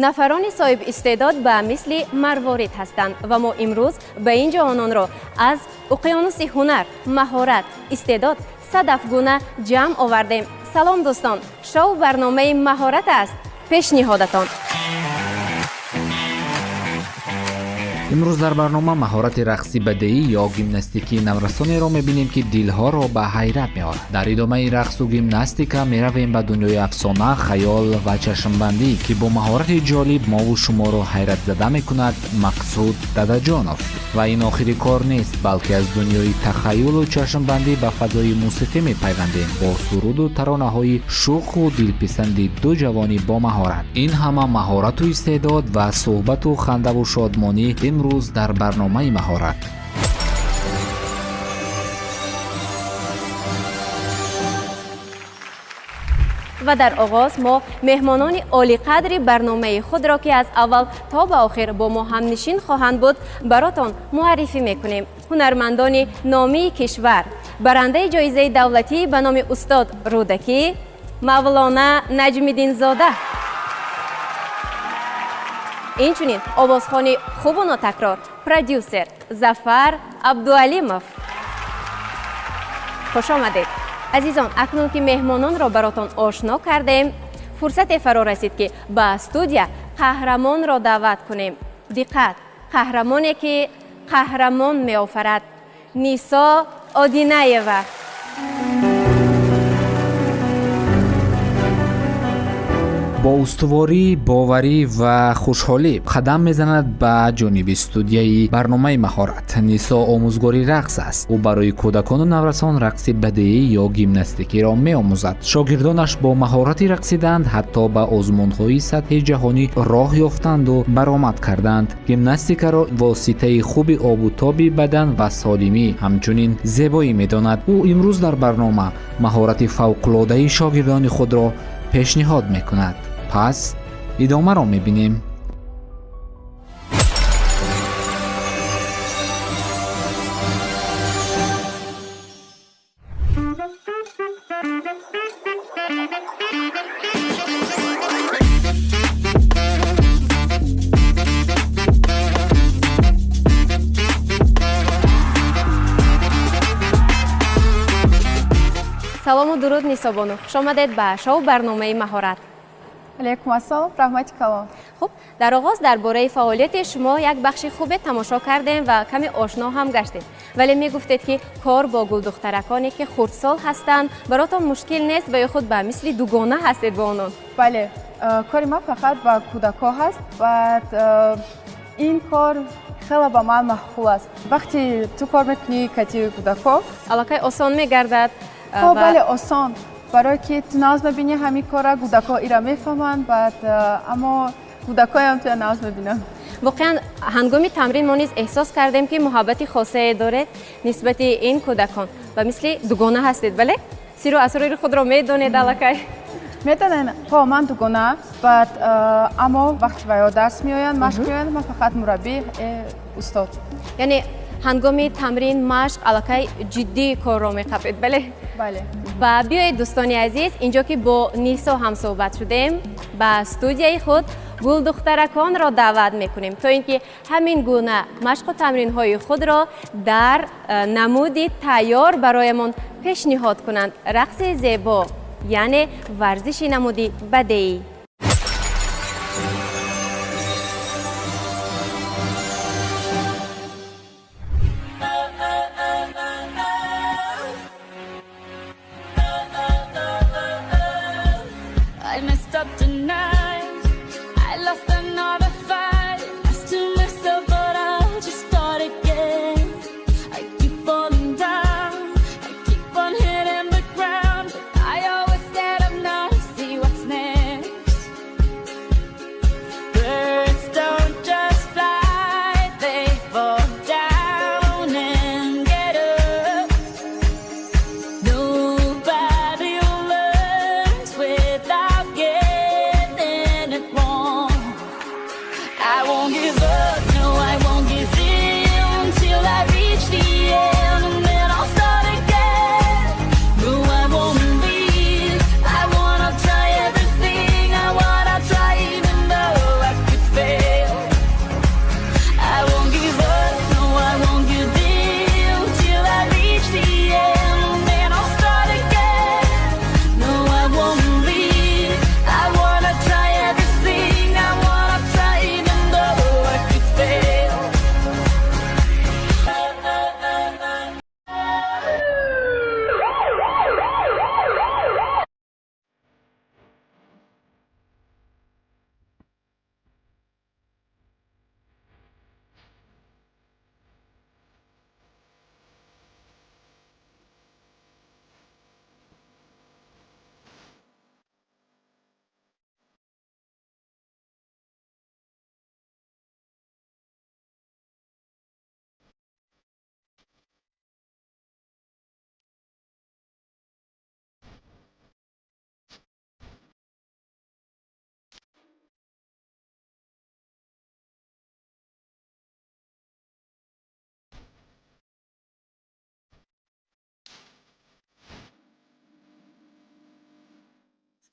Нафарони соҳиб истеъдод ба мисли марворид ҳастанд ва мо имрӯз ба ин ҷо ононро аз уқёнуси ҳунар, маҳорат, истеъдод садафгуна ҷамъ овардем. Салом дӯстон, шоу барномаи маҳорат аст пешниҳодатон. Имрӯз дар барнома маҳорати рақси бадеӣ ё гимнастикии наврасонеро мебинем, ки дилҳоро ба ҳайрат меорад. Дар идомаи рақсу гимнастика меравем ба дунёи афсона, хаёл ва чашмбандӣ, ки бо маҳорати ҷолиб мову шуморо ҳайратзада мекунад Мақсуд Дадаҷонов. Ва ин охири кор нест, балки аз дунёи тахаюлу чашмбандӣ ба фазои мусиқӣ мепайвандем бо суруду таронаҳои шӯху дилписанди ду ҷавони бомаҳорат. Ин ҳама маҳорату истеъдод ва суҳбату хандаву шодмонӣ имрӯз дар барномаи маҳорат. Ва дар оғоз мо меҳмонони олиқадри барномаи худро, ки аз аввал то ба охир бо мо ҳамнишин хоҳанд буд, баротон муаррифӣ мекунем. Ҳунармандони номии кишвар, барандаи ҷоизаи давлатӣ ба номи устод Рӯдакӣ Мавлона Наҷмиддинзода, инчунин овозхони хубу нотакрор, продюсер Зафар Абдуалимов. Хуш омадед, азизон. Акнун ки меҳмононро баротон ошно кардем, фурсате фаро расид, ки ба студия қаҳрамонро даъват кунем. Диққат, қаҳрамоне ки қаҳрамон меофарад, Нисо Одинаева. Бо устуворӣ, боварӣ ва хушҳолӣ қадам мезанад ба ҷониби студияи барномаи маҳорат. Нисо омӯзгори рақс аст. Ӯ барои кӯдакону наврасон рақси бадеӣ ё гимнастикиро меомӯзад. Шогирдонаш бо маҳорати рақсиданд, ҳатто ба озмунҳои сатҳи ҷаҳонӣ роҳ ёфтанду баромад карданд. Гимнастикаро воситаи хуби обутоби бадан ва солимӣ, ҳамчунин зебоӣ медонад. Ӯ имрӯз дар барнома маҳорати фавқулодаи шогирдони худро пешниҳод мекунад. Пас идомаро мебинем. Салому дуруд, Нисобону, хуш омадед ба шоу барномаи маҳорат. Алейкум ассалом, раҳмати калон. Хуб, дар оғоз дар бораи фаъолияти шумо як бахши хубе тамошо кардем ва каме ошно ҳам гаштем, вале мегуфтед, ки кор бо гулдухтараконе, ки хурдсол ҳастанд, баротон мушкил нест ва ё худ ба мисли дугона ҳастед бо онон? Бале, кори ман фақат ба кӯдакҳо ҳаст. Баъд ин кор хеле ба ман маъқул аст. Вақте ту кор мекунӣ кати кӯдакҳо, аллакай осон мегардад. Хоб, бале, осон, барое ки ту нағз мебинӣ ҳамин кора, кӯдакҳо ира мефаҳманд. Баъд аммо кӯдакҳоям туя нағз мебинанд. Воқеан, ҳангоми тамрин мо низ эҳсос кардем, ки муҳаббати хосае доред нисбати ин кӯдакон ва мисли дугона ҳастед, бале, сиру асрори худро медонед аллакай. Медонед, ҳо, ман дугона. Баъд аммо вақти ваё дарс меоянд, машқ меоянд, ман фақат мураббӣ, устод. Яъне ҳангоми тамрин, машқ аллакай ҷиддӣ корро меқапед, бале? Бале. Ва биёед, дӯстони азиз, инҷо ки бо Нисо ҳамсӯҳбат шудем, ба студияи худ гулдухтараконро даъват мекунем, то ин ки ҳамин гуна машқу тамринҳои худро дар намуди тайёр бароямон пешниҳод кунанд. Рақси зебо, яъне варзиши намуди бадеӣ. I messed up tonight. I lost another fight. Lost to myself, but I'll just start again. I keep falling down. I keep on hitting the ground. But I always get up now to see what's next.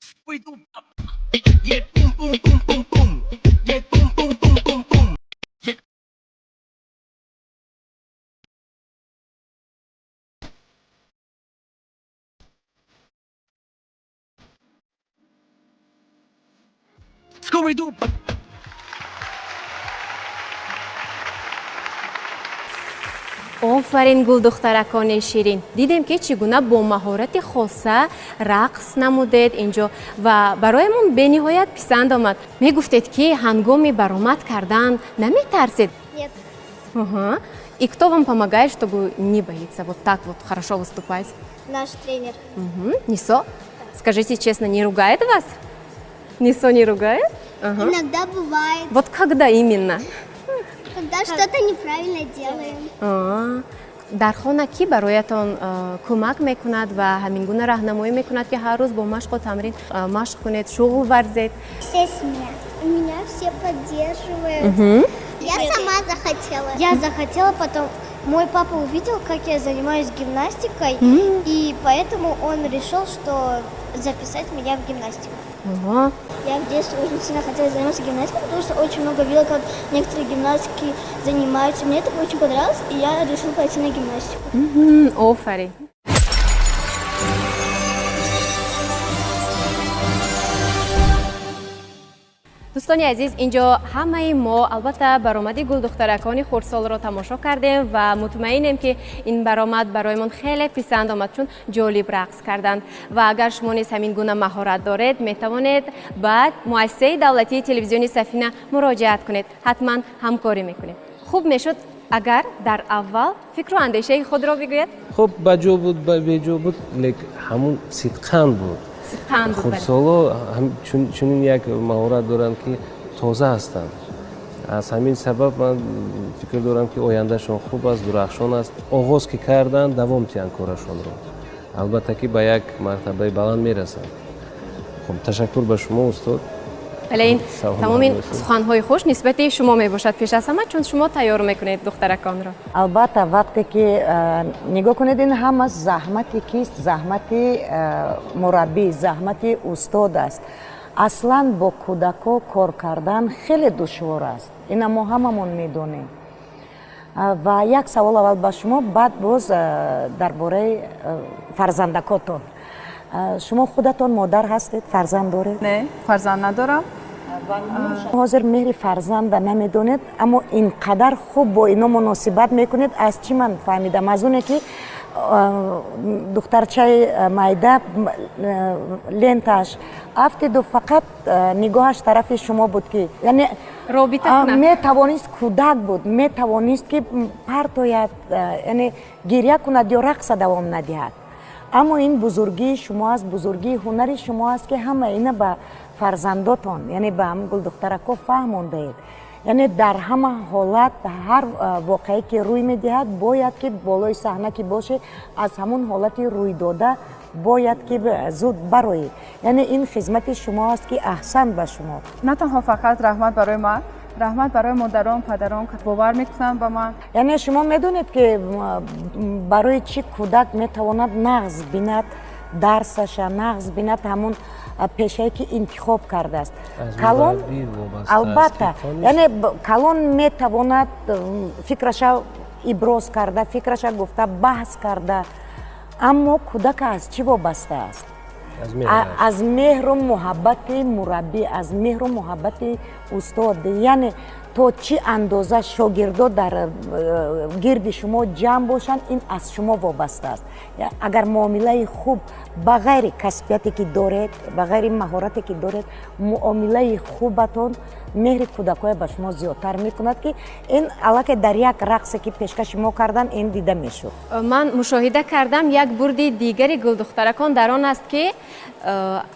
Yeah, boom, boom, boom, boom, boom. Yeah, boom, boom, boom, boom, boom. Yeah. Scooby-Doo. Офарин, гулдухтаракони ширин! Дидем, ки чӣ гуна бо маҳорати хоса рақс намудед инҷо ва бароямон бениҳоят писанд омад. Мегуфтед, ки ҳангоми баромад кардан наметарсед? Нет. Ага. И кто вам помогает, чтобы не боиться вот так вот хорошо выступать? Наш тренер. Мгм. Нисо, скажите честно, не ругает вас? Нисо не ругает? Ага. Иногда бывает, Вот когда именно? Когда что-то неправильно делаем. А, дар хона кӣ бароятон кӯмак мекунад ва ҳамин гуна раҳнамоӣ мекунад, ки ҳар рӯз бо машқу тамрин машқ кунед, шуғл варзед? Вся семья. Меня все поддерживают. Я сама захотела. Я захотела, потом мой папа увидел, как я занимаюсь гимнастикой, и поэтому он решил, что записать меня в гимнастику. Аҳа. Я в детстве очень сильно хотела заниматься гимнастикой, потому что очень много видела, как некоторые гимнастики занимаются. Мне это очень понравилось, и я решила пойти на гимнастику. Офарин. Дӯстони азиз, инҷо ҳамаи мо албатта баромади гулдухтаракони хурдсолро тамошо кардем ва мутмаинем, ки ин баромад бароямон хеле писанд омад, чун ҷолиб рақс карданд. Ва агар шумо низ ҳамин гуна маҳорат доред, метавонед ба муассисаи давлатии телевизиони Сафина муроҷиат кунед, ҳатман ҳамкорӣ мекунем. Хуб мешуд, агар дар аввал фикру андешаи худро бигӯяд. Хуб, ба ҷо буд, ба беҷо буд, лек ҳамун сидқан буд. Сидқан буд, бале. Хурдсоло чунин як маҳорат доранд, ки тоза ҳастанд. Аз ҳамин сабаб ман фикр дорам, ки ояндашон хуб аст, дурахшон аст. Оғоз ки карданд, давом диҳанд корашонро, албатта ки ба як мартабаи баланд мерасанд. Хуб, ташаккур ба шумо, устод. Вале ин Саломат тамоми бошед. суханҳои хуш нисбати шумо мебошад пеш аз ҳама, чун шумо тайёр мекунед духтараконро. Албатта, вақте ки нигоҳ кунед, ин ҳама заҳмати кист? Заҳмати мураббӣ, заҳмати устод аст. Аслан бо кӯдако кор кардан хеле душвор аст, ина мо ҳамамон медонем. Ва як савол аввал ба шумо, баъд боз дар бораи фарзандакотон. Шумо худатон модар ҳастед, фарзанд доред? Не, фарзанд надорам. Ҳозир меҳри фарзанда намедонед, аммо ин қадар хуб бо ино муносибат мекунед. Аз чӣ ман фаҳмидам? Аз оне ки духтарчаи майда лентааш афтиду фақат нигоҳаш тарафи шумо буд, ки яъне робита кунад. Метавонист, кӯдак буд, метавонист, ки партояд, яъне гиря кунад ё рақса давом надиҳад. Аммо ин бузургии шумо аст, бузургии ҳунари шумо аст, ки ҳама ина ба фарзандотон, яъне ба ҳамин гулдухтарако фаҳмондаед. Яъне дар ҳама ҳолат, ҳар воқеае ки рӯй медиҳад, бояд ки болои саҳна ки боше, аз ҳамон ҳолати рӯйдода бояд ки зуд бароӣ. Яъне ин хизмати шумо аст, ки аҳсан ба шумо. На танҳо фақат раҳмат барои ман, раҳмат барои модарон, падарон, ки бовар мекунанд ба ман. Яъне шумо медонед, ки барои чӣ кӯдак метавонад нағз бинад дарсаша, нағз бинад ҳамон пешае ки интихоб кардааст? Аз Калон мураббӣ вобаста аст, албатта, ки тониш- яъне калон метавонад фикраша иброз карда, фикраша гуфта, баҳс карда, аммо кӯдак аз чӣ вобаста аст? Аз меҳраш. Аз меҳру муҳаббати мураббӣ, аз меҳру муҳаббати устод. Яъне то чӣ андоза шогирдо дар гирди шумо ҷамъ бошанд, ин аз шумо вобаста аст. Агар муомилаи хуб, ба ғайри касбияте ки доред, ба ғайри маҳорате ки доред, муомилаи хубатон меҳри кӯдакҳоя ба шумо зиёдтар мекунад, ки ин аллакай дар як рақсе ки пешкаши мо кардан, ин дида мешуд. Ман мушоҳида кардам, як бурди дигари гулдухтаракон дар он аст, ки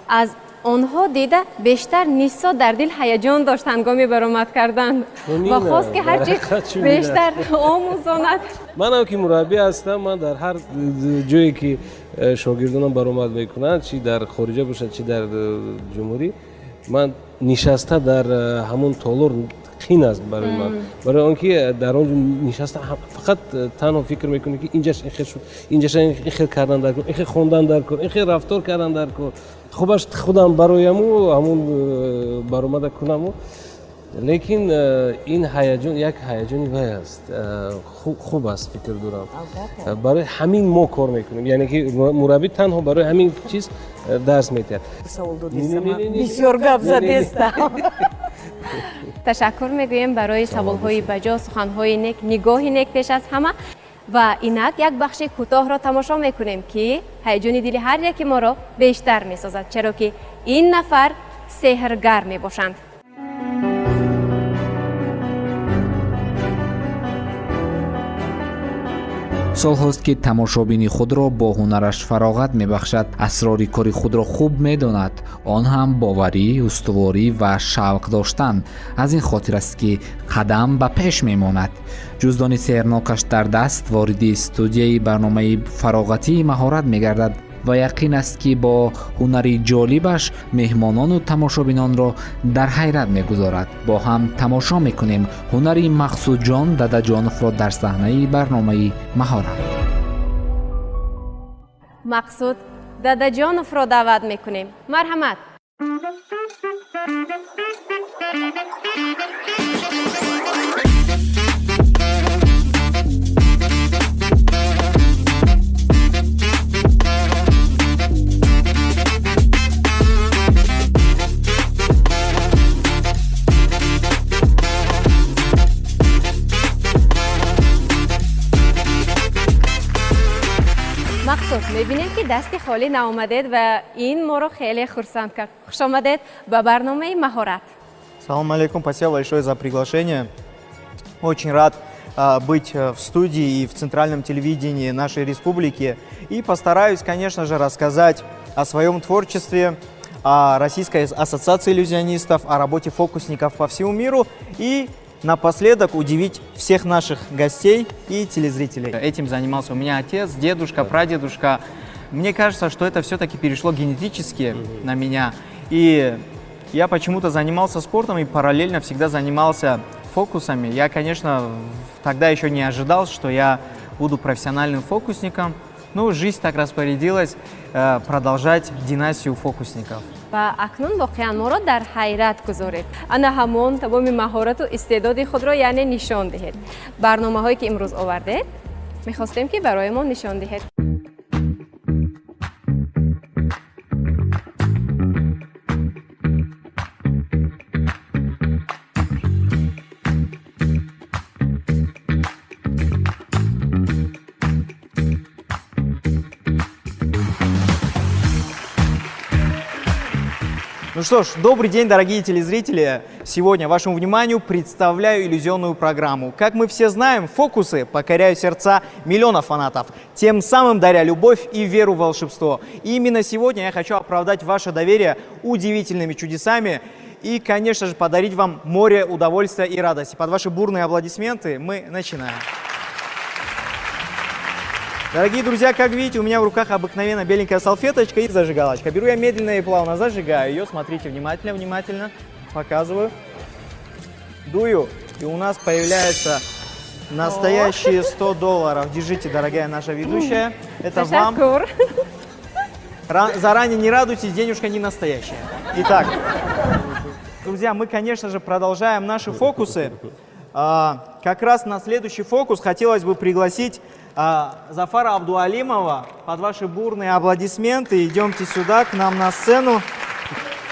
аз онҳо дида бештар Нисо дар дил ҳаяҷон дошт ҳангоми баромад кардан ва Чунин хост, ки аст, ҳарчи дар ҳақиқат чунин бештар омӯзонад. Манам ки мураббӣ ҳастам, ман дар ҳар ҷое ки шогирдонам баромад мекунанд, чӣ дар хориҷа бошад, чӣ дар ҷумҳурӣ, ман нишаста дар ҳамон толор Қин аст барои ман, барои он ки дар он ҷо нишаста фақат танҳо фикр мекунӣ, ки инҷаш ин хел шуд, инҷаша ин хел кардан дар кор, ин хел хондан дар кор, ин хел рафтор кардан дар кор. Хубаш худам барояму ҳамун баромада кунаму, лекин ин ҳаяҷон як ҳаяҷони вай аст, хуб аст, фикр дорам. Барои ҳамин мо кор мекунем, яъне ки мураббӣ танҳо барои ҳамин чиз дарс медиҳад. Савол додистам, бисёр гап задестам. Ташаккур мегӯем барои саволҳои баҷо, суханҳои нек, нигоҳи нек пеш аз ҳама. Ва инак як бахши кӯтоҳро тамошо мекунем, ки ҳаяҷони дили ҳар яки моро бештар месозад, чаро ки ин нафар сеҳргар мебошанд. Солҳост, ки тамошобини худро бо ҳунараш фароғат мебахшад. Асрори кори худро хуб медонад, он ҳам боварӣ, устуворӣ ва шавқ доштан. Аз ин хотир аст, ки қадам ба пеш мемонад. Ҷуздони сеҳрнокаш дар даст вориди студияи барномаи фароғатии маҳорат мегардад ва яқин аст, ки бо ҳунари ҷолибаш меҳмонону тамошобинонро дар ҳайрат мегузорад. Бо ҳам тамошо мекунем ҳунари Мақсудҷон Дадаҷоновро дар саҳнаи барномаи маҳорат. Мақсуд Дадаҷоновро даъват мекунем, марҳамат. Мақсуд, мебинем, ки дасти холӣ наомадед ва ин моро хеле хурсанд кард. Хушомадед ба барномаи маҳорат. Салом алейкум, спасибо большое за приглашение. Очень рад быть в студии и в центральном телевидении нашей республики. И постараюсь, конечно же, рассказать о своем творчестве, о Российской ассоциации иллюзионистов, о работе фокусников по всему миру и напоследок удивить всех наших гостей и телезрителей. Этим занимался у меня отец, дедушка, прадедушка. Мне кажется, что это все-таки перешло генетически на меня. И я почему-то занимался спортом и параллельно всегда занимался фокусами. Я, конечно, тогда еще не ожидал, что я буду профессиональным фокусником. Ну, жизнь так распорядилась продолжать династию фокусников. Ва акнун воқеан моро дар ҳайрат гузоред, ана ҳамон тамоми маҳорату истеъдоди худро яъне нишон диҳед. Барномаҳое, ки имрӯз овардед, мехостем, ки барои мо нишон диҳед. Ну что ж, добрый день, дорогие телезрители! Сегодня вашему вниманию представляю иллюзионную программу. Как мы все знаем, фокусы покоряют сердца миллионов фанатов, тем самым даря любовь и веру в волшебство. И именно сегодня я хочу оправдать ваше доверие удивительными чудесами и, конечно же, подарить вам море удовольствия и радости. Под ваши бурные аплодисменты мы начинаем. Дорогие друзья, как видите, у меня в руках обыкновенно беленькая салфеточка и зажигалочка. Беру я медленно и плавно, зажигаю ее. Смотрите внимательно, внимательно. Показываю. Дую, и у нас появляются настоящие 100 долларов. Держите, дорогая наша ведущая. Это вам. Ташаккур. Заранее не радуйтесь, денежка не настоящая. Итак, друзья, мы, конечно же, продолжаем наши фокусы. Как раз на следующий фокус хотелось бы пригласить Зафара Абдуалимова под ваши бурные аплодисменты. Идемте сюда, к нам на сцену.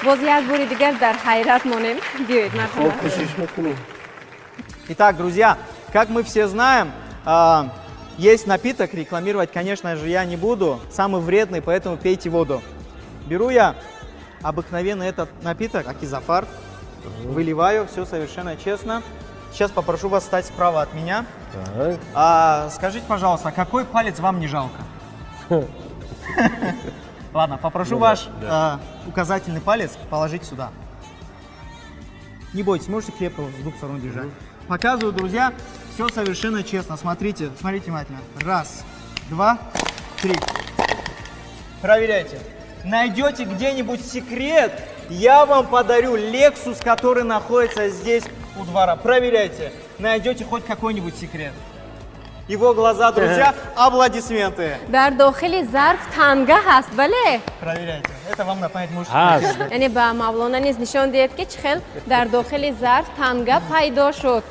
Боз як бори дигар дар ҳайрат монем. Биёед, марҳамат. Кӯшиш мекунем. Итак, друзья, как мы все знаем, есть напиток, рекламировать, конечно же, я не буду, самый вредный, поэтому пейте воду. Беру я обыкновенный этот напиток, аки Зафар, выливаю, все совершенно честно. Сейчас попрошу вас стать справа от меня. Так. Скажите, пожалуйста, какой палец вам не жалко? Ладно, попрошу Ну да, ваш да. Указательный палец положить сюда. Не бойтесь, можете крепко с двух сторон держать. Показываю, друзья, все совершенно честно. Смотрите, смотрите внимательно. Раз, два, три. Проверяйте. Найдете где-нибудь секрет, я вам подарю Lexus, который находится здесь У двора. Проверяйте. Найдете хоть какой-нибудь секрет. Его глаза, друзья, аплодисменты. Дар дохили зарф танга ҳаст, бале? Проверяйте. Это вам на память можете. Ҳаст. Яъне ба Мавлона низ нишон диҳед, ки чӣ хел дар дохили зарф танга пайдо шуд.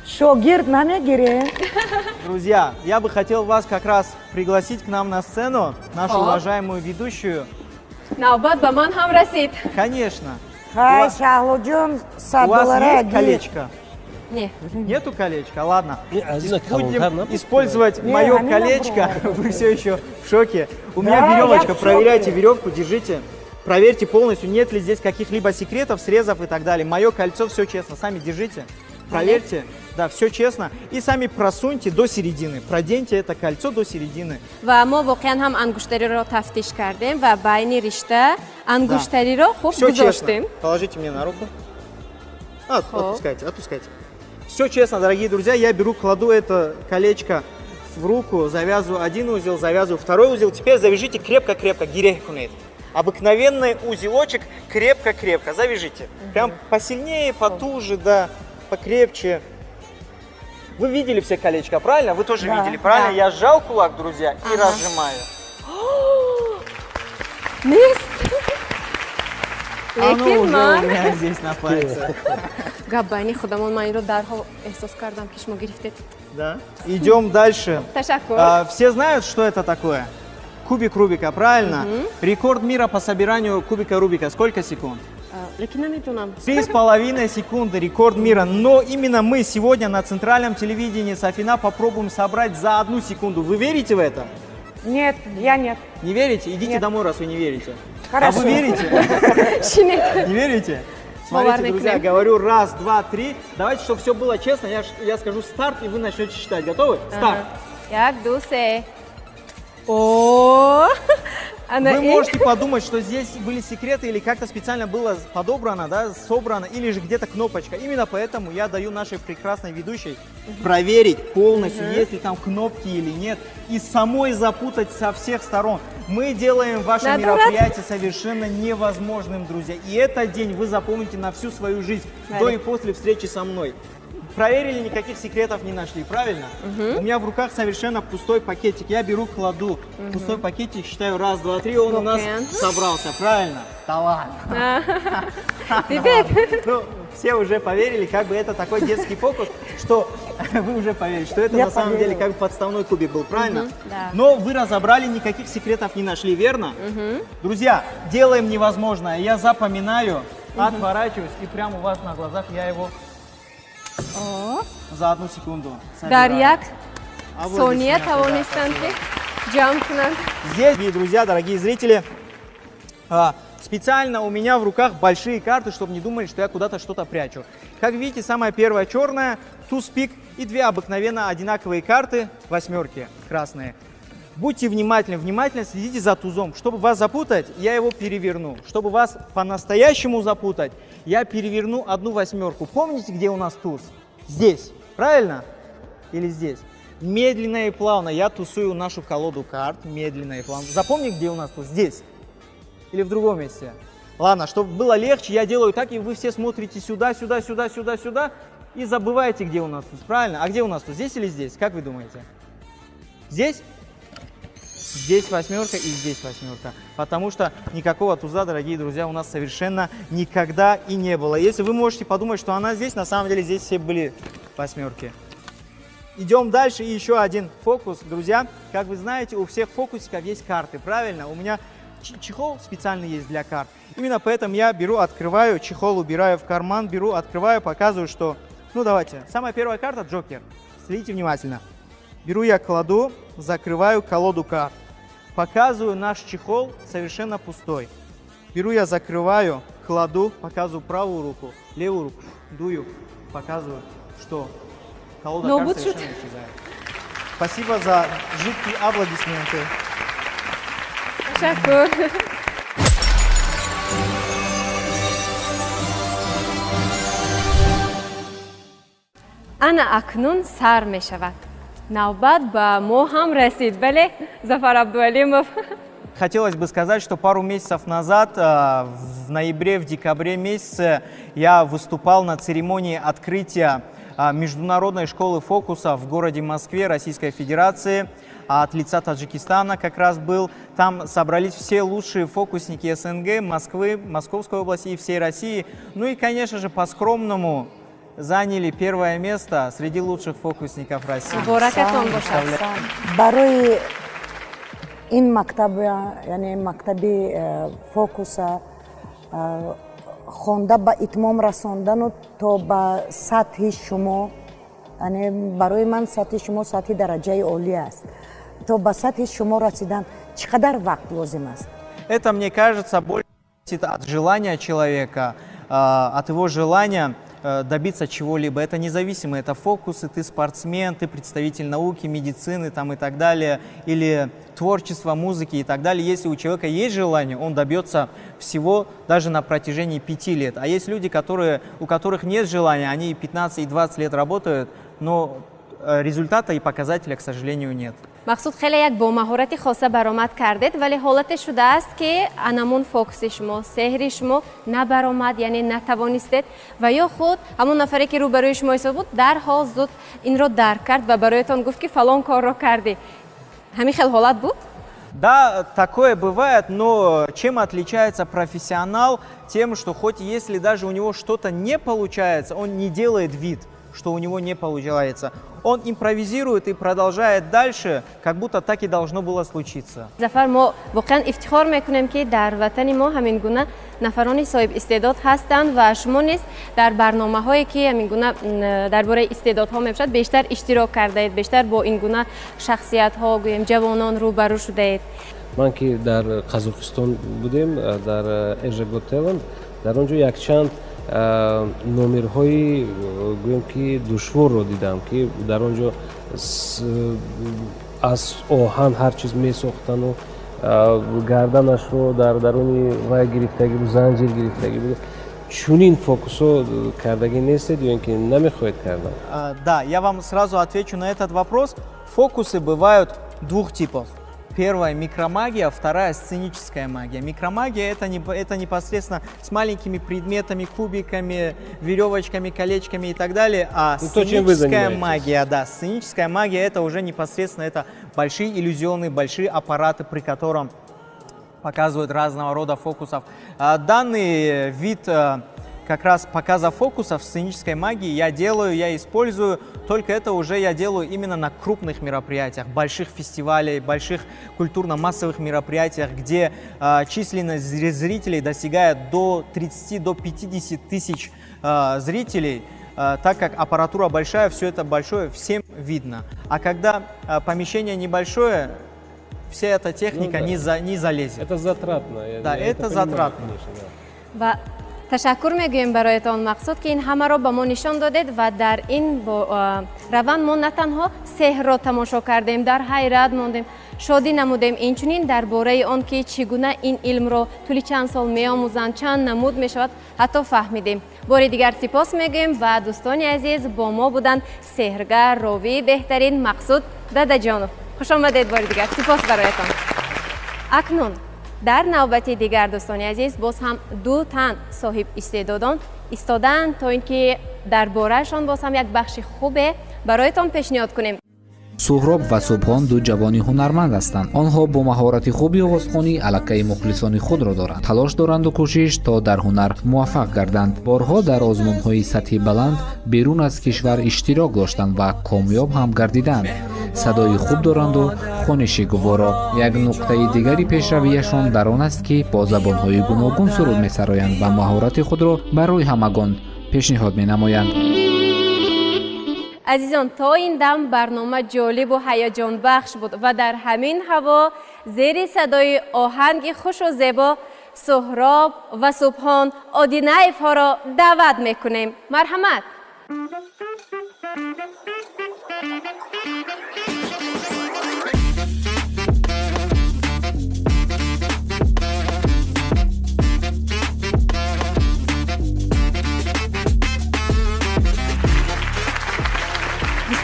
Шогирд намегирем? Друзья, я бы хотел вас как раз пригласить к нам на сцену, нашу О. уважаемую ведущую. Навбат ба ман ҳам расид. Конечно. Хай, Шаҳлоҷон, У вас 100 доллара есть гир. Колечко? Не. Нету колечка? Ладно. Азиза, Будем калонтар набуд? Использовать Не, мое они колечко. Вы все еще в шоке. У меня Да, я веревочка. в шоке. Проверяйте веревку, держите. Проверьте полностью, нет ли здесь каких-либо секретов, срезов и так далее. Мое кольцо, все честно. Сами держите. Проверьте. Да, все честно. И сами просуньте до середины. Проденьте это кольцо до середины. Ва мо воқеан ҳам ангуштариро тафтиш кардем ва байни ришта ангуштариро хуб Все гузоштем. честно. Положите мне на руку. А, Хоп. отпускайте, отпускайте. Все честно, дорогие друзья, я беру, кладу это колечко в руку, завязываю один узел, завязываю второй узел. Теперь завяжите крепко-крепко, гиреҳ кунед. Обыкновенный узелочек крепко-крепко завяжите. Прям посильнее, потуже, да, покрепче. Вы видели все колечко, правильно? Вы тоже Да. видели, правильно? Да. Я сжал кулак, друзья, и разжимаю. Нест. Оно Лекин уже у ман меня здесь на пальце. Гап байни худамон, ман инро дарҳол эҳсос кардам, ки шумо гирифтед. Да. Идем дальше. Ташаккур. А, все знают, что это такое? Кубик Рубика, правильно? Рекорд мира по собиранию кубика Рубика. Сколько секунд? А, лекин намедонам. 3,5 секунды рекорд мира. Но именно мы сегодня на центральном телевидении Сафина попробуем собрать за 1 секунду. Вы верите в это? Нет, я нет. Не верите? Идите Нет. домой, раз вы не верите. Хорошо. А вы верите? Шинед. Не верите? Смотрите, Бовар друзья, мекунем. Говорю раз, два, три. Давайте, чтобы все было честно, я скажу старт, и вы начнете считать. Готовы? Старт. Як, ду, се. О, ана Вы ин. можете подумать, что здесь были секреты или как-то специально было подобрано, да, собрано, или же где-то кнопочка. Именно поэтому я даю нашей прекрасной ведущей проверить полностью, есть ли там кнопки или нет, и самой запутать со всех сторон. Мы делаем ваше Надо мероприятие совершенно невозможным, друзья. И этот день вы запомните на всю свою жизнь, до и после встречи со мной. Проверили, никаких секретов не нашли, правильно? У меня в руках совершенно пустой пакетик. Я беру, кладу пустой пакетик, считаю раз, два, три, он у нас Окей. собрался, правильно? Талант. Дидед. Ну, все уже поверили, как бы это такой детский фокус, что вы уже поверили, что это Я на самом деле поверила. как бы подставной кубик был, правильно? Да. Но вы разобрали, никаких секретов не нашли, верно? Друзья, делаем невозможное. Я запоминаю, отворачиваюсь, и прямо у вас на глазах я его за 1 секунду Дар собираю. як сония Аплодисменты, да, тавонистанд, ки ҷамъ кунанд. Здесь, дорогие друзья, дорогие зрители, специально у меня в руках большие карты, чтобы не думали, что я куда-то что-то прячу. Как видите, самая первая черная, туз пик и две обыкновенно одинаковые карты, восьмерки красные. Будьте внимательны, внимательно следите за тузом. Чтобы вас запутать, я его переверну. Чтобы вас по-настоящему запутать, я переверну одну восьмерку. Помните, где у нас туз? Здесь, правильно? Или здесь? Медленно и плавно я тусую нашу колоду карт. Медленно и плавно. Запомни, где у нас туз? Здесь. Или в другом месте? Ладно, чтобы было легче, я делаю так, и вы все смотрите сюда, сюда, сюда, сюда, сюда, и забываете, где у нас туз. Правильно? А где у нас туз? Здесь или здесь? Как вы думаете? Здесь? Здесь восьмерка и здесь восьмерка. Потому что никакого туза, дорогие друзья, у нас совершенно никогда и не было. Если вы можете подумать, что она здесь, на самом деле здесь все были восьмерки. Идем дальше. И еще один фокус. Друзья, как вы знаете, у всех фокусиков есть карты, правильно? У меня чехол специальный есть для карт. Именно поэтому я беру, открываю, чехол убираю в карман, беру, открываю, показываю, что... Ну, давайте. Самая первая карта – Джокер. Следите внимательно. Беру я, кладу, закрываю колоду карт. Показываю наш чехол совершенно пустой. Беру я, закрываю, кладу, показываю правую руку, левую руку, дую, показываю, что колода Но карт вот совершенно исчезает. Спасибо за жидкие аплодисменты. Ташаккур. Ана акнун сар мешавад. Навбат ба мо ҳам расид, бале, Зафар Абдуалимов. Хотелось бы сказать, что пару месяцев назад, в ноябре, в декабре месяце, я выступал на церемонии открытия Международной школы фокуса в городе Москве Российской Федерации. От лица Таджикистана как раз был. Там собрались все лучшие фокусники СНГ, Москвы, Московской области и всей России. Ну и, конечно же, по-скромному заняли первое место среди лучших фокусников России. Муборакатон бошад. Барои ин мактаб, яъне мактаби фокуса хонда ба итмом расондану то ба сатҳи шумо, яъне барои ман сатҳи шумо сатҳи дараҷаи олӣ аст, то ба сатҳи шумо расидан чӣ қадар вақт лозим аст? Это, мне кажется, больше зависит от желания человека, от его желания добиться чего-либо. Это независимо, это фокусы, ты спортсмен, ты представитель науки, медицины там, и так далее, или творчества, музыки и так далее. Если у человека есть желание, он добьется всего даже на протяжении 5 лет. А есть люди, у которых нет желания, они и 15, и 20 лет работают, но результата и показателя, к сожалению, нет. Мақсуд, хеле як бо маҳорати хоса баромад кардед, вале ҳолате шудааст, ки анамун фокуси шумо, сеҳри шумо набаромад, яъне натавонистед, ва ё худ ҳамон нафаре, ки рӯбарӯи шумо истод буд, дарҳол зуд инро дарк кард ва бароятон гуфт, ки фалон корро кардӣ. Ҳамин хел ҳолат буд? Да, такое бывает, но чем отличается профессионал? Тем, что хоть если даже у него что-то не получается, он не делает вид, что у него не получается. Он импровизирует и продолжает дальше, как будто так и должно было случиться. Зафар, мо воқеан ифтихор мекунем, ки дар ватани мо ҳамин гуна нафарони соҳиб истеъдод ҳастанд ва шумо низ дар барномаҳое, ки ҳамин гуна дар бораи истеъдодҳо мебошад, бештар иштирок кардаед, бештар бо ин гуна шахсиятҳо, гӯем, ҷавонон рӯбарӯ шудаед. Ман ки дар Қазоқистон будем, дар Asia Got Talent, дар он ҷо якчанд номерҳои, гӯем ки, душворро дидам, ки дар он ҷо аз оҳан ҳар чиз месохтану гарданашро дар даруни вай гирифтагӣ буд, занҷир гирифтагӣ буд. Чунин фокусҳо кардагӣ нестед ё ин ки намехоҳед кардан? Да, я вам сразу отвечу на этот вопрос. Фокусы бывают двух типов. Первая — микромагия, вторая — сценическая магия. Микромагия это, не, это непосредственно с маленькими предметами, кубиками, веревочками, колечками и так далее. А Ну, то, чем вы сценическая занимаетесь. Магия, да, сценическая магия — это уже непосредственно это большие иллюзионные, большие аппараты, при котором показывают разного рода фокусов. Данный вид как раз показа фокусов сценической магии я делаю, я использую, только это уже я делаю именно на крупных мероприятиях, больших фестивалей, больших культурно-массовых мероприятиях, где численность зрителей достигает до 30, до 50 тысяч зрителей. Так как аппаратура большая, все это большое, всем видно. А когда помещение небольшое, вся эта техника Ну да. не залезет. Это затратно. Да, Я это понимаю, затратно. Конечно, да. Ва ташаккур мегӯем бароятон, Мақсуд, ки ин ҳамаро ба мо нишон додед ва дар ин раванд мо на танҳо сеҳрро тамошо кардем, дар ҳайрат мондем, шодӣ намудем, инчунин дар бораи он, ки чӣ гуна ин илмро тӯли чанд сол меомӯзанд, чанд намуд мешавад, ҳатто фаҳмидем. Бори дигар сипос мегӯем ва дӯстони азиз, бо мо буданд сеҳргар, ровии беҳтарин Мақсуд Дадаҷонов. Хуш омадед бори дигар, сипос бароятон. Акнун дар навбати дигар, дӯстони азиз, боз ҳам ду тан соҳиб истеъдодон истодаанд, то ин ки дар бораашон боз ҳам як бахши хубе бароятон пешниҳод кунем. Суҳроб ва Субҳон ду ҷавони ҳунарманд ҳастанд. Онҳо бо маҳорати хуби овозхонӣ аллакай мухлисони худро доранд, талош доранду кӯшиш, то дар ҳунар муваффақ гарданд. Борҳо дар озмунҳои сатҳи баланд берун аз кишвар иштирок доштанд ва комёб ҳам гардиданд. Садои хуб доранду хониши гуворо. Як нуқтаи дигари пешравияшон дар он аст, ки бо забонҳои гуногун суруд месароянд ва маҳорати худро барои ҳамагон пешниҳод менамоянд. Азизон, то ин дам барнома ҷолибу ҳаяҷонбахш буд ва дар ҳамин ҳаво, зери садои оҳанги хушу зебо, Суҳроб ва Субҳон Одинаевҳоро даъват мекунем. Марҳамат.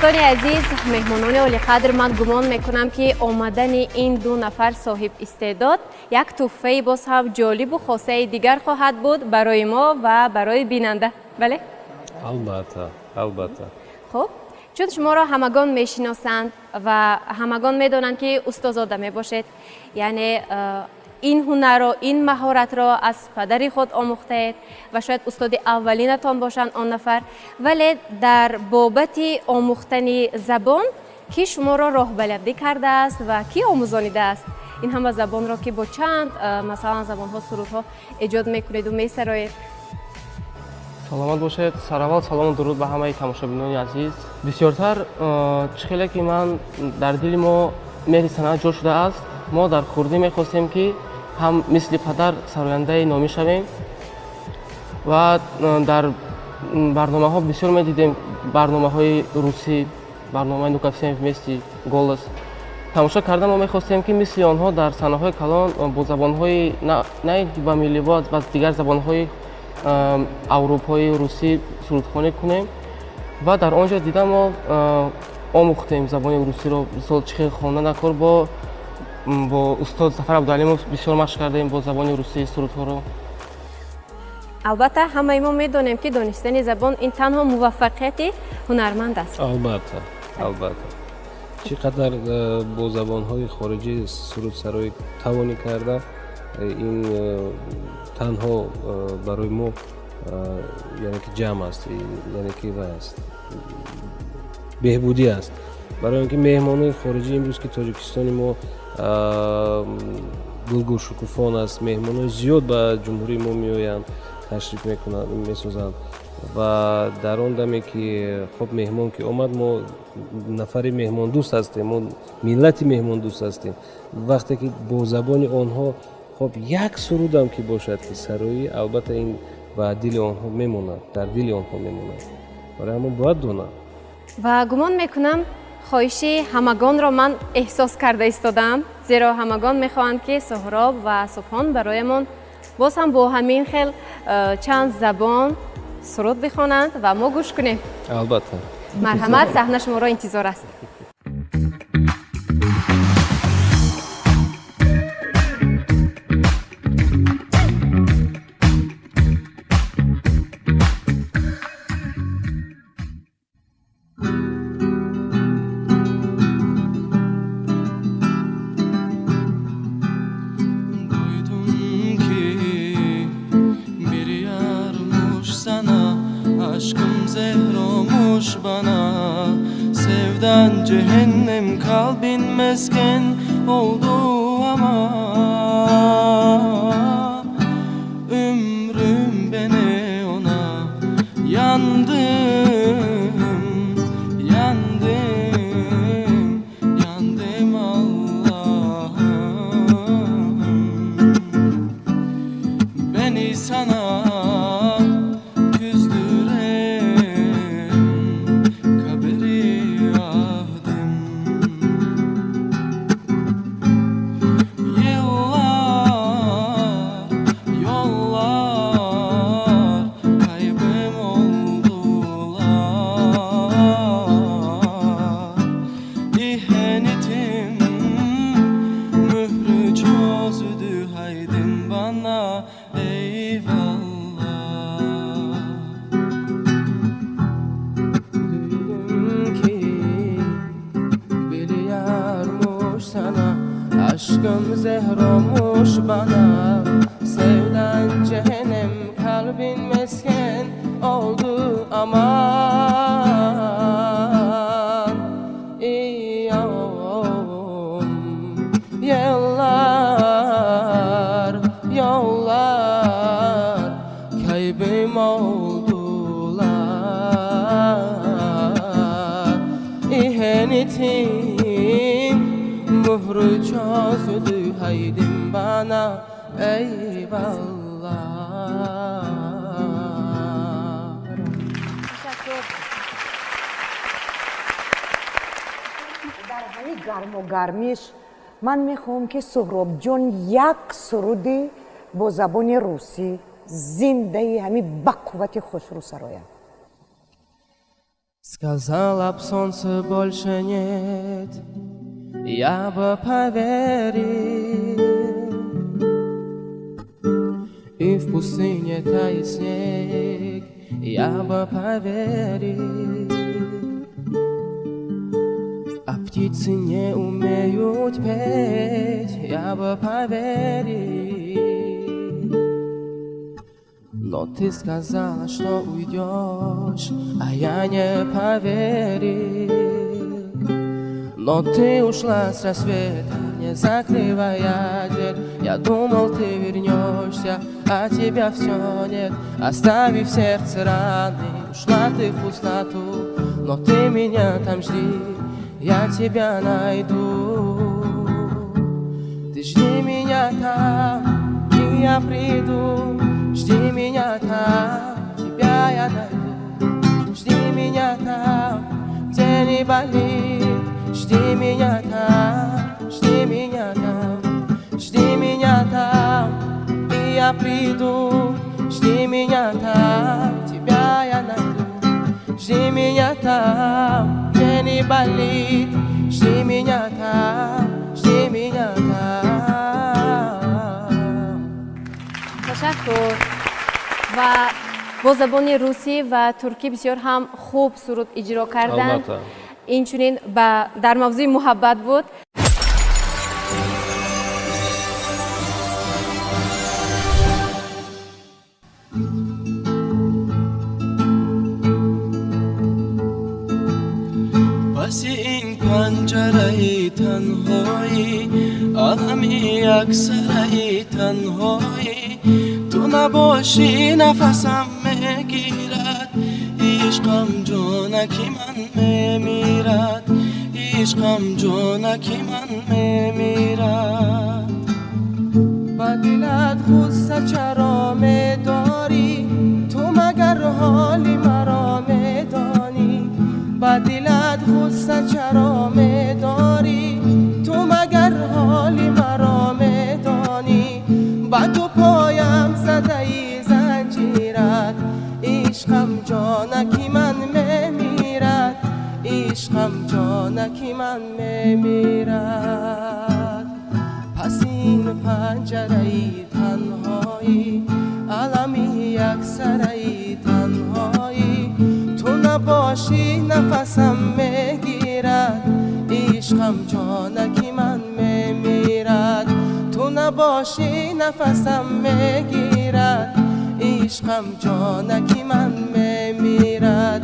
Дӯстони азиз, меҳмонони олиқадр, ман гумон мекунам, ки омадани ин ду нафар соҳиб истеъдод як тӯҳфаи боз ҳам ҷолибу хосаи дигар хоҳад буд барои мо ва барои бинанда. Бале? Албатта, албатта. Хуб, чун шуморо ҳамагон мешиносанд ва ҳамагон медонанд, ки устозода мебошед, яъне ин ҳунарро, ин маҳоратро аз падари худ омӯхтаед ва шояд устоди аввалинатон бошанд он нафар, вале дар бобати омӯхтани забон кӣ шуморо роҳбаладӣ кардааст ва кӣ омӯзонидааст ин ҳама забонро, ки бо чанд масалан забонҳо сурудҳо эҷод мекунеду месароед? Саломат бошед. Сараввал салому дуруд ба ҳамаи тамошобинони азиз. Бисёртар чӣ хеле ки ман дар дили мо меҳри санъат ҷо шудааст, мо дар хурдӣ мехостем, ки ҳам мисли падар сарояндаи номӣ шавем ва дар барномаҳо бисёр медидем, барномаҳои русӣ, барномаи «Ну-ка все вместе», «Голос» тамошо карда, мо мехостем, ки мисли онҳо дар саҳнаҳои калон бо забонҳои на ин ки ба миллӣ, ба дигар забонҳои аврупоӣ, русӣ сурудхонӣ кунем. Ва дар он ҷо дида мо омӯхтем забони русиро, мисол, чӣ хел хонда накор. Бо устод Зафар Абдуалимов бисёр машқ кардем бо забони русӣ сурудҳоро. Албатта, ҳамаи мо медонем, ки донистани забон ин танҳо муваффақияти ҳунарманд аст. Албатта, албатта, чӣ қадар бо забонҳои хориҷӣ сурудсароӣ тавонӣ карда, ин танҳо барои мо яъне ки ҷамъ аст, яъне ки вай аст, беҳбудӣ аст, барои он ки меҳмонои хориҷӣ имрӯз, ки Тоҷикистони мо гулгулшукуфон аст, меҳмонои зиёд ба ҷумҳурии мо меоянд, ташриф мекунанд, месозанд. Ва дар он даме ки хоб меҳмон ки омад, мо нафари меҳмондӯст ҳастем, мо миллати меҳмондӯст ҳастем. Вақте ки бо забони онҳо хоб як сурудам ки бошад ки сароӣ, албатта, ин ба дили онҳо мемонад, дар дили онҳо мемонад. Барои ҳамон бояд донанд. Ва гумон мекунам, хоҳиши ҳамагонро ман эҳсос карда истодаам, зеро ҳамагон мехоҳанд, ки Суҳроб ва Субҳон бароямон боз ҳам бо ҳамин хел чанд забон суруд бихонанд ва мо гӯш кунем. Албатта. Марҳамат, саҳна шуморо интизор аст. Duydum ki bir yarmış sana. Aşkım zehr olmuş bana. Sevdan cehennem, kalbin mesken oldu ama ömrüm beni ona yandım, yandım, yandım Allah'ım. Beni sana küzdüren kaberi ahdım. Yıllar, yollar kaybım oldular. İhanetim mührü çözdü, haydin bana eyvallah. Duydum ki bir yarmış sana. Aşkım zehr olmuş bana. Sevdan cehennem, kalbin mesken oldu aman. İyom. Yıllar, yollar kaybım oldular. İhanetim mührü çözdü, haydim bana eyvallah. Ташаккур. Дар ҳамин гарму гармиш ман мехоҳам, ки Суҳробҷон як суруди бо забони русӣ зиндаи ҳамин ба қуввати хушрӯ сарояд. Сказала б, солнца больше нет, я бы поверил. И в пустыне тает снег, я бы поверил. А птицы не умеют петь, я бы поверил. Но ты сказала, что уйдешь, а я не поверил. Но ты ушла с рассвета, не закрывая дверь. Я думал, ты вернешься, а тебя все нет. Оставив сердце раны, ушла ты в пустоту. Но ты меня там жди, я тебя найду. Ты жди меня там, и я приду. Жди меня там, тебя я найду. Жди меня там, где не болит. Жди меня там, жди меня там. Жди меня там, и я приду. Жди меня там, тебя я найду. Жди меня там, где не болит. Жди меня там, жди меня там. Ташаккур. Ва бо забони русӣ ва туркӣ бисёр ҳам хуб суруд иҷро карданд. Инчунин дар мавзӯи муҳаббат буд. Паси ин панҷараи танҳоӣ, олами яксараи танҳоӣ, ту набошӣ нафасам мегирад, ишқам ҷонаки ман мемирад, ишқам ҷонаки ман мемирад. Ба дилат ғусса чаро медорӣ, ту магар ҳоли маро медонӣ? Ба дилат ғусса чаро медорӣ, ту магар ҳоли маро медонӣ? Ба ду поям задаи занҷират, ишқам ҷонаки ман мемирад, ишқам ҷонаки ман мемирад. Пас ин панҷараи танҳоӣ, олами яксараи танҳоӣ, ту набошӣ нафасам мегирад, ишқам ҷонаки ман мемирад. Ту набошӣ нафасам мегирад, ишқам ҷонаки ман мемирад,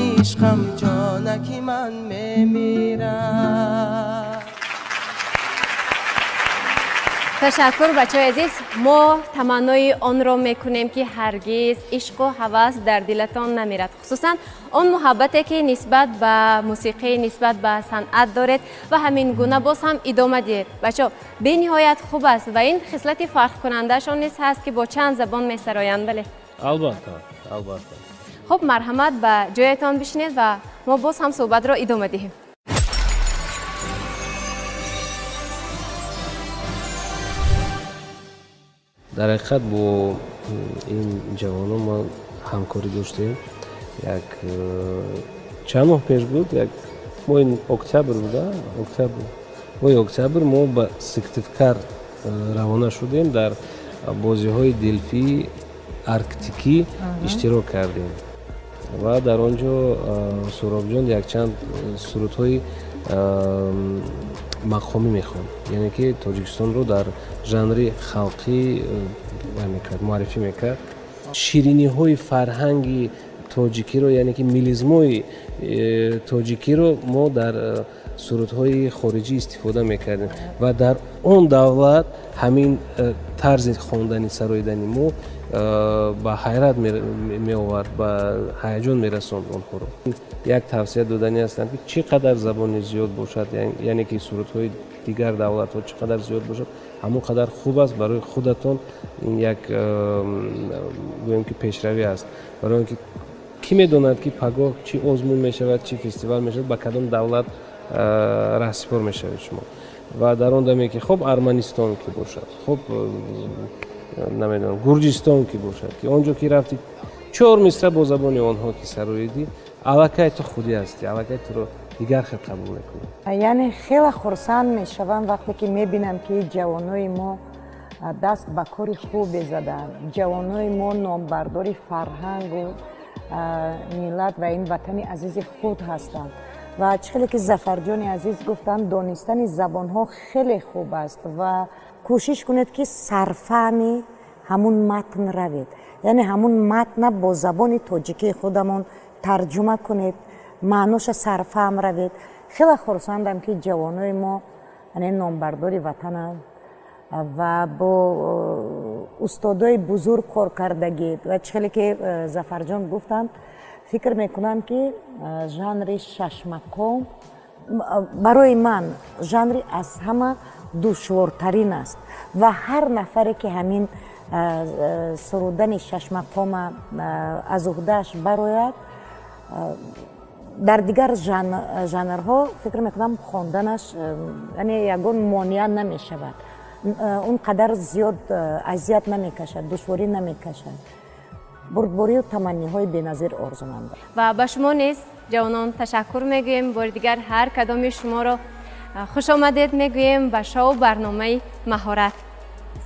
ишқам ҷонаки ман мемирад. Ташаккур, бачаҳои азиз. Мо таманнои онро мекунем, ки ҳаргиз ишқу ҳавас дар дилатон намирад, хусусан он муҳаббате, ки нисбат ба мусиқӣ, нисбат ба санъат доред ва ҳамин гуна боз ҳам идома диҳед. Бачаҳо, бениҳоят хуб аст ва ин хислати фарқкунандаашон низ ҳаст, ки бо чанд забон месароянд. Бале, албатта, албатта. Хуб, марҳамат, ба ҷоятон бишинед ва мо боз ҳам суҳбатро идома диҳем. Дар ҳақиқат бо ин ҷавонон мо ҳамкорӣ доштем. Як чанд моҳ пеш буд, як моҳи октябр буда, октябр, моҳи октябр мо ба Сыктывкар равона шудем, дар бозиҳои Делфии Арктикӣ иштирок кардем ва дар он ҷо Суҳробҷон якчанд сурудҳои мақомӣ мехонд, яъне ки Тоҷикистонро дар жанри халқӣ мекард, муаррифӣ мекард. Шириниҳои фарҳанги тоҷикиро, яъне ки мелизмҳои тоҷикиро мо дар сурудҳои хориҷӣ истифода мекардем ва дар он давлат ҳамин тарзи хондани, сароидани мо ба ҳайрат меовард, ба ҳаяҷон мерасонд онҳоро. Як тавсия додани ҳастам, ки чӣ қадар забони зиёд бошад, яъне ки сурудҳои дигар давлатҳо чӣ қадар зиёд бошад, ҳамон қадар хуб аст барои худатон. Ин як гӯем ки пешравӣ аст, барои он ки кӣ медонад, ки пагоҳ чӣ озмун мешавад, чӣ фестивал мешавад, ба кадом давлат раҳсипор мешавед шумо. Ва дар он даме ки хуб Арманистон ки бошад, хуб намедонам Гурҷистон ки бошад, ки он ҷо ки рафти чор мисра бо забони онҳо ки сароидӣ, Аллакай ту худӣ ҳастӣ, аллакай туро дигар хел қабул мекунад. Яъне хеле хурсанд мешавам, вақте ки мебинам, ки ҷавонои мо даст ба кори хубе задаанд. Ҷавонои мо номбардори фарҳангу миллат ва ин ватани азизи худ ҳастанд. Ва чӣ хеле ки Зафарҷони азиз гуфтанд, донистани забонҳо хеле хуб аст ва кӯшиш кунед, ки сарфаҳми ҳамун матн равед, яъне ҳамун матна бо забони тоҷикии худамон тарҷума кунед, маъноша сарфаҳм равед. Хеле хурсандам, ки ҷавонои мо номбардори ватананд ва бо устодои бузург кор кардагӣ. Ва чӣ хеле ки Зафарҷон гуфтанд, фикр мекунам, ки жанри шашмақом барои ман жанри аз ҳама душвортарин аст ва ҳар нафаре ки ҳамин сурудани шашмақома аз уҳдааш барояд, дар дигар жанрҳо, фикр мекунам, хонданаш яъне ягон монеа намешавад, он қадар зиёд азият намекашад, душворӣ намекашад. Бурдборию таманниҳои беназир орзумандам. Ва ба шумо низ, ҷавонон, ташаккур мегӯем. Бори дигар ҳар кадоми шуморо хушомадед мегӯем ба шоу барномаи «Маҳорат».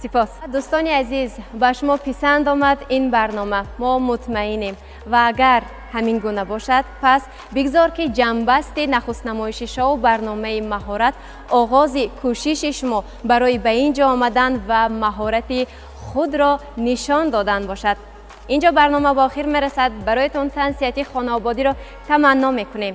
Сипос. Дӯстони азиз, ба шумо писанд омад ин барнома, мо мутмаинем. Ва агар ҳамин гуна бошад, пас бигзор, ки ҷамъбасти нахустнамоиши шоу барномаи «Маҳорат» оғози кӯшиши шумо барои ба ин ҷо омадан ва маҳорати худро нишон додан бошад. Инҷо барнома ба охир мерасад. Бароятон тансиҳатии хонаободиро таманно мекунем.